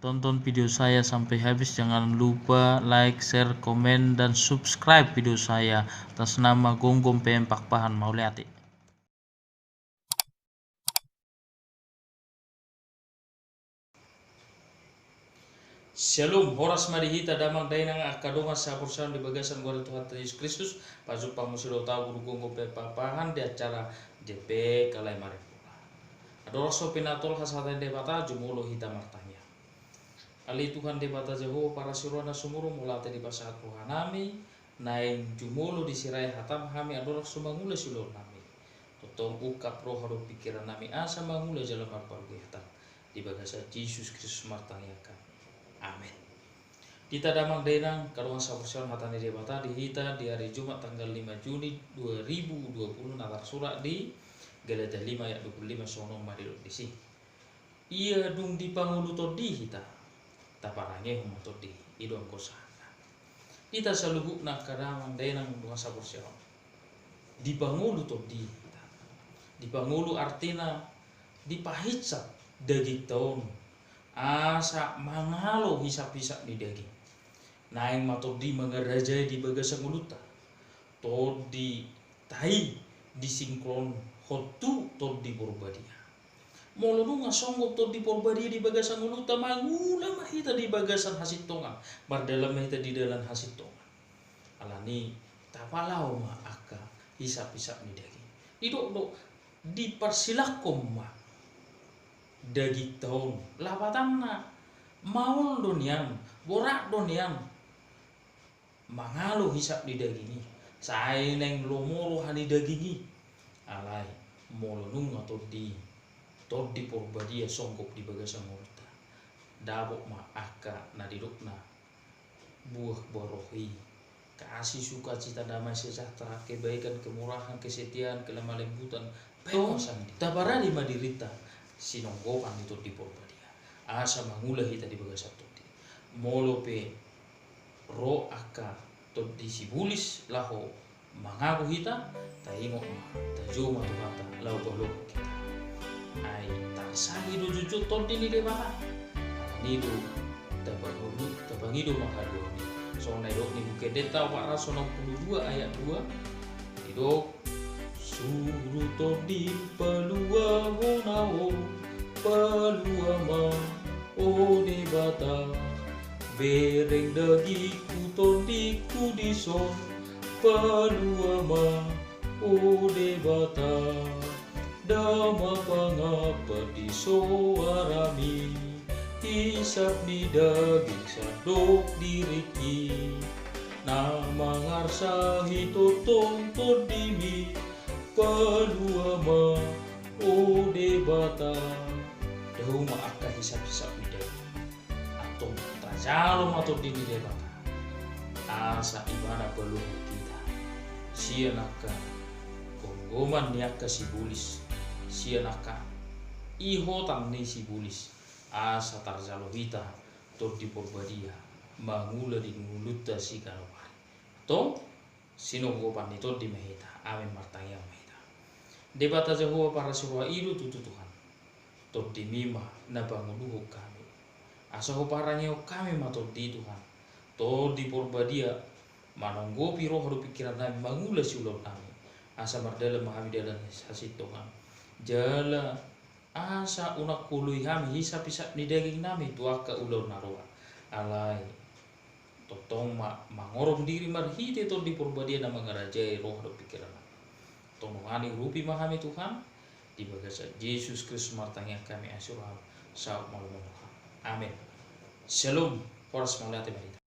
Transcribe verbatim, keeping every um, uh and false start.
Tonton video saya sampai habis, jangan lupa like, share, komen, dan subscribe video saya atas nama Gomgom P M Pakpahan. Mauliate. Syalom, horas ma di hita damang dainang angka dongan sahaporseaon di bagasan goar ni Tuhanta Jesus Kristus. Pajumpang muse dohot au Guru Gomgom P M Pakpahan di acara J P Kalai Maripura. Andorang so pinatolhas hata ni Debata, jumolo hita martangiang. Ale Tuhan Debata Jahowa parasi roha na sumurung, mauliate dipasahat rohanami, naeng jumolo disirai hatam hami andorang so mangula siulaonnami. Tongtong ungkap roha dohot pingkirannami asa mangula jala marpangguiatan. Di bagasan Jesus Kristus martangiang hami. Amen. Di hita damang dainang angka dongan sahaporseaon, hata ni Debata di hita di ari Jumat tanggal lima Juni dua ribu dua puluh na tarsurat di Galatia lima ayat dua puluh lima, songon on ma didok disi. Ia dung dipangolu Tondi hita, taparangehon ma Tondi i. I do anggo sahatna. Hita saluhutna angka damang dainang dongan sahaporseaon, dipangolu Tondi hita. Dipangolu artina dipahinsap dagingta on asa mangalo hisaphisap ni daging. Naeng ma Tondi mangarajai di bagasan ngolunta. Tondi tai disingkolhon tu Tondi Porbadia. Molo nunga songgop Tondi Porbadia di bagasan ngolunta, mangula ma hita di bagasan hasintongan, mardalan ma hita di dalan hasintongan. Alani i, tapalao ma angka hisaphisap ni daging. Didok do, diparsilanghon ma dagingta on. Lapatanna, maol do nian, borat do nian mangalo hisap ni daging i, sai naeng lomo roha ni daging i. Alai molo nunga Tondi, Tondi Porbadia songgop di bagasan ngolunta, dapot ma angka na didokna buah-buah roh i: kasih, sukacita, damai sejahtera, kebaikan, kemurahan, kesetiaan, kelemah lembutan, tong taparade ma dirinta sinonggopan ni Tondi Porbadia asa mangula hita di bagasan Tondi. Molo pe ro angka tondi sibolis laho mangago hita, taingot ma, tajou ma Tuhanta laho paluahon hita. Ai tarsangap do jotjot Tondi ni Debata. Alani i do tapangido, tapangido ma haluaon i. Songon na didok ni Buku Endenta opat ratus onom puluh dua ayat dua, didok: Suru Tondi paluahon ahu, palua ma, o Debata. Bereng dagingku tondingku dison, palua ma, o Debata. Dama pangapat di soarami, hisap ni daging sandok diringki, na mangarsahi tongtong tondimi, palua ma, o Debata. Dao ma angka hisaphisap ni daging. Antong tajalo ma Tondi ni Debata asa Ibana paluahon hita sian angka gomgoman ni angka sibolis, sian angka ihotan ni sibolis, asa tarjalo hita Tondi Porbadia mangula di ngolunta siganup ari. Antong sinonggopan ni Tondi ma hita. Amen. Martangiang ma hita. Debata Jahowa parasi roha, i do tutu Tuhan, Tondimi ma na pangoluhon hami. Asa huparangehon hami ma Tondi, Tuhan, Tondi Porbadia, manonggopi roha dohot pingkirannami mangula siulaonnami, asa mardalan ma hami dalan hasintongan, jala asa unang huoloi hami hisaphisap ni dagingnami tu angka ulaon na roa. Alai tongtong ma mangorong diri marhite Tondi Porbadia na mangarajai roha dohot pingkirannami. Tongtong dongani, urupi ma hami, Tuhan. Di bagasan Jesus Kristus martangiang hami asi roham, saut ma lomo ni roham. Amen. Syalom. Horas, mauliate ma di hita.